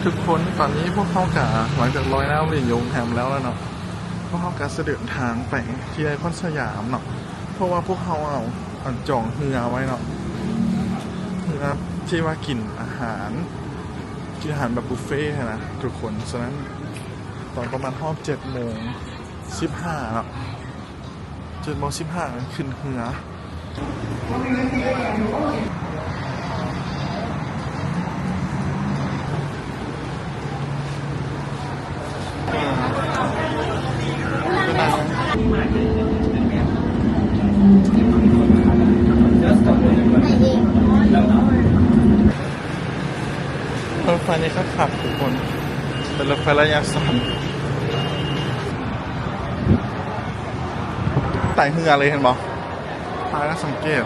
ທຸກຄົນ ຕອນນີ້ພວກເຮົາກະ ຫຼັງຈາກລອຍນ້ຳຫຼິ້ນຢູ່ໂຮງແຮມແລ້ວລະເນາະ ພວກເຮົາກະຈະເດີນທາງໄປທີ່ໄອຄອນສະຫຍາມເນາະ ເພາະວ່າພວກເຮົາເອົາ ອັນ ຈອງເຮືອໄວ້ເນາະ ເຮືອທີ່ວ່າກິນອາຫານ ກິນອາຫານແບບບຸບເຟຫັ້ນນະທຸກຄົນ. ສະນັ້ນ ຕອນປະມານຮອບເຈັດໂມງສິບຫ້າເນາະ ເຈັດໂມງສິບຫ້າຂຶ້ນເຮືອ. ລົດໄຟນີ້ຄັກໆ ທຸກຄົນ ເປັນລົດໄຟໄລຍະສັ້ນ. ໄຕ່ເຮືອເລີຍ ເຫັນບໍ່? ຕາຍແລ້ວ ສັງເກດ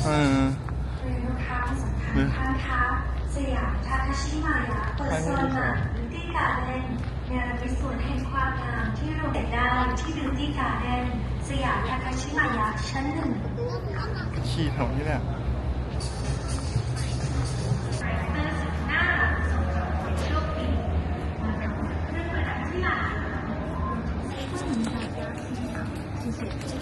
ເອີ ສະຫຍາມ ທາຄາຊິມາຍະ ເປີດໂຊນໃໝ່ ບີວຕີ້ກາເດັນ ເນລະມິດສວນແຫ່ງຄວາມງາມທີ່ລວມໄດ້ທີ່ບີວຕີ້ກາເດັນ ສະຫຍາມ ທາຄາຊິມາຍະ ຊັ້ນໜຶ່ງ. ຂີ່ເທົ່ານີ້ແຫຼະ. ເອີ